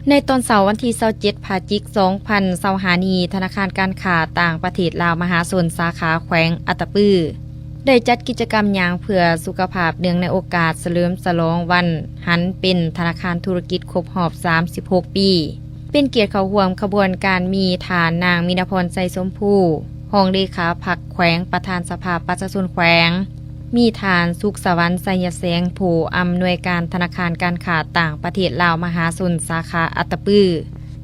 ໃນຕອນເຊົ້າວັນທີຊາວເຈັດ ພະຈິກ ສອງພັນຊາວຫ້ານີ້, ທະນາຄານການຄ້າຕ່າງປະເທດລາວມະຫາຊົນ ສາຂາແຂວງອັດຕະປື ໄດ້ຈັດກິດຈະກຳຍ່າງເພື່ອສຸຂະພາບ ເນື່ອງໃນໂອກາດສະເຫຼີມສະຫຼອງວັນຫັນເປັນທະນາຄານທຸລະກິດຄົບຮອບສາມສິບຫົກປີ. ເປັນກຽດເຂົ້າຮ່ວມຂະບວນການມີທ່ານນາງ ມິນນະພອນ ໄຊສົມພູ ຮອງເລຂາພັກແຂວງ, ປະທານສະພາປະຊາຊົນແຂວງ, ມີທ່ານ ສຸກສະຫວັນ ໄຊຍະແສງ ຜູ້ອຳນວຍການທະນາຄານການຄ້າຕ່າງປະເທດລາວມະຫາຊົນ ສາຂາອັດຕະປື,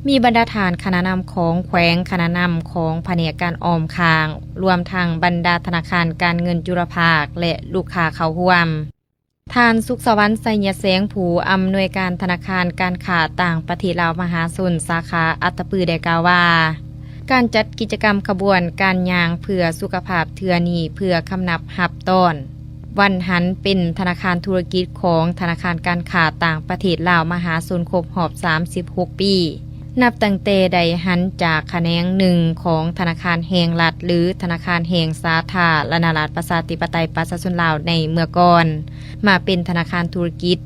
ມີບັນດາທ່ານຄະນະນຳຂອງແຂວງ, ຄະນະນຳຂອງພະແນກການອ້ອມຂ້າງ, ລວມທັງບັນດາທະນາຄານການເງິນຈຸລະພາກ ແລະ ລູກຄ້າເຂົ້າຮ່ວມ. ທ່ານ ສຸກສະຫວັນ ໄຊຍະແສງ ຜູ້ອຳນວຍການທະນາຄານການຄ້າຕ່າງປະເທດລາວມະຫາຊົນ ສາຂາອັດຕະປື ໄດ້ກ່າວວ່າ, ການຈັດກິດຈະກຳຂະບວນການຍ່າງເພື່ອສຸຂະພາບເທື່ອນີ້ ເພື່ອຄຳນັບຮັບຕ້ອນວັນຫັນເປັນທະນາຄານທຸລະກິດຂອງທະນາຄານການຄ້າຕ່າງປະເທດລາວມະຫາຊົນຄົບຮອບສາມສິບຫົກປີ. ນັບຕັ້ງແຕ່ໄດ້ຫັນຈາກຂະແໜງໜຶ່ງຂອງທະນາຄານແຫ່ງລັດ ຫຼື ທະນາຄານແຫ່ງສາທາລະນະລັດ ປະຊາທິປະໄຕ ປະຊາຊົນລາວໃນເມື່ອກ່ອນ, ມາເປັນທະນາຄານທຸລະກິດ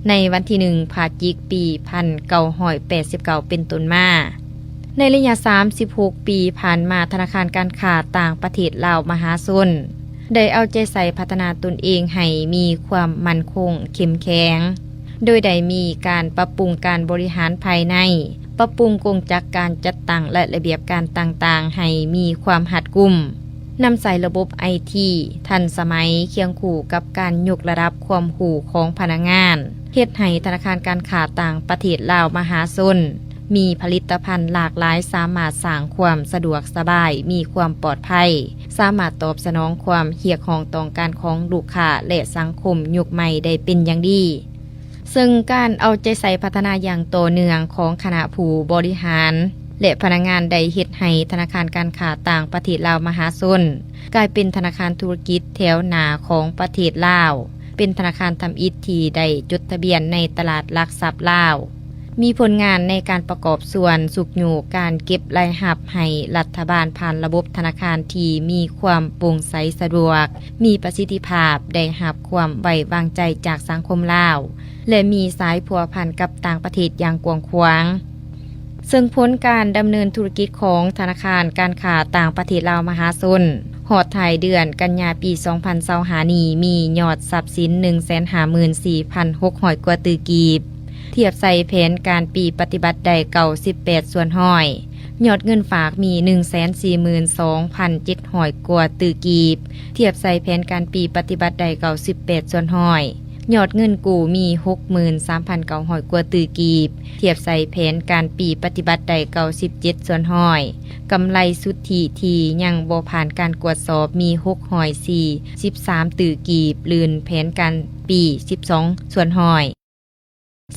ໃນວັນທີໜຶ່ງ ພະຈິກ ປີໜຶ່ງພັນເກົ້າຮ້ອຍແປດສິບເກົ້າເປັນຕົ້ນມາ. ໃນໄລຍະສາມສິບຫົກປີຜ່ານມາ, ທະນາຄານການຄ້າຕ່າງປະເທດລາວມະຫາຊົນ ໄດ້ເອົາໃຈໃສ່ພັດທະນາຕົນເອງໃຫ້ມີຄວາມໝັ້ນຄົງເຂັ້ມແຂງ, ໂດຍໄດ້ມີການປັບປຸງການບໍລິຫານພາຍໃນ, ປັບປຸງກົງຈັກການຈັດຕັ້ງ ແລະ ລະບຽບການຕ່າງໆໃຫ້ມີຄວາມຮັດກຸມ, ນຳໃຊ້ລະບົບໄອທີທັນສະໄໝ ຄຽງຄູ່ກັບການຍົກລະດັບຄວາມຮູ້ຂອງພະນັກງານ, ເຮັດໃຫ້ທະນາຄານການຄ້າຕ່າງປະເທດລາວມະຫາຊົນ ມີຜະລິດຕະພັນຫຼາກຫຼາຍ, ສາມາດສ້າງຄວາມສະດວກສະບາຍ, ມີຄວາມປອດໄພ, ສາມາດຕອບສະໜອງຄວາມຮຽກຮ້ອງຕ້ອງການຂອງລູກຄ້າ ແລະ ສັງຄົມຍຸກໃໝ່ໄດ້ເປັນຢ່າງດີ. ເຊິ່ງການເອົາໃຈໃສ່ພັດທະນາຢ່າງຕໍ່ເນື່ອງຂອງຄະນະຜູ້ບໍລິຫານ ແລະ ພະນັກງານ ໄດ້ເຮັດໃຫ້ທະນາຄານການຄ້າຕ່າງປະເທດລາວມະຫາຊົນ ກາຍເປັນທະນາຄານທຸລະກິດແຖວໜ້າຂອງປະເທດລາວ, ເປັນທະນາຄານທຳອິດທີ່ໄດ້ຈົດທະບຽນໃນຕະຫຼາດຫຼັກຊັບລາວ, ມີຜົນງານໃນການປະກອບສ່ວນຊຸກຍູ້ການເກັບລາຍຮັບໃຫ້ລັດຖະບານຜ່ານລະບົບທະນາຄານທີ່ມີຄວາມໂປ່ງໃສ, ສະດວກ, ມີປະສິດທິພາບ, ໄດ້ຮັບຄວາມໄວ້ວາງໃຈຈາກສັງຄົມລາວ ແລະ ມີສາຍພົວພັນກັບຕ່າງປະເທດຢ່າງກວ້າງຂວາງ. ເຊິ່ງຜົນການດຳເນີນທຸລະກິດຂອງທະນາຄານການຄ້າຕ່າງປະເທດລາວມະຫາຊົນ ຮອດທ້າຍເດືອນກັນຍາປີສອງພັນຊາວຫ້ານີ້ ມີຍອດຊັບສິນໜຶ່ງແສນຫ້າໝື່ນສີ່ພັນຫົກຮ້ອຍກວ່າຕື້ກີບ, ທຽບໃສ່ແຜນການປີປະຕິບັດໄດ້ເກົ້າສິບແປດສ່ວນຮ້ອຍ, ຍອດເງິນຝາກມີໜຶ່ງແສນສີ່ໝື່ນສອງພັນເຈັດຮ້ອຍກວ່າຕື້ກີບ, ທຽບໃສ່ແຜນການປີປະຕິບັດໄດ້ເກົ້າສິບແປດສ່ວນຮ້ອຍ. ຍອດເງິນກູ້ມີຫົກໝື່ນສາມພັນເກົ້າຮ້ອຍກວ່າຕື້ກີບ, ທຽບໃສ່ແຜນການປີປະຕິບັດໄດ້ເກົ້າສິບເຈັດສ່ວນຮ້ອຍ. ກຳໄລສຸດທິທີ່ຍັງບໍ່ຜ່ານການກວດສອບມີຫົກຮ້ອຍສີ່ສິບສາມຕື້ກີບ, ລື່ນແຜນການປີສິບສອງສ່ວນຮ້ອຍ.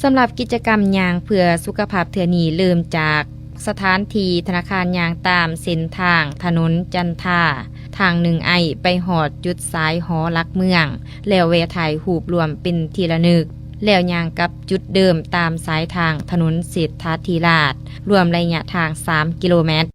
ສຳລັບກິດຈະກຳຍ່າງເພື່ອສຸຂະພາບເທື່ອນີ້ ເລີ່ມຈາກສະຖານທີ່ທະນາຄານຍ່າງຕາມເສັ້ນທາງຖະໜົນຈັນທາ ທາງໜຶ່ງໄອ ໄປຮອດຈຸດສາຍຫໍຫຼັກເມືອງ, ແລ້ວແວ່ຖ່າຍຮູບລວມເປັນທີ່ລະນຶກ, ແລ້ວຍ່າງກັບຈຸດເດີມຕາມສາຍທາງຖະໜົນເສດຖາທິລາດ, ລວມໄລຍະທາງສາມກິໂລແມັດ.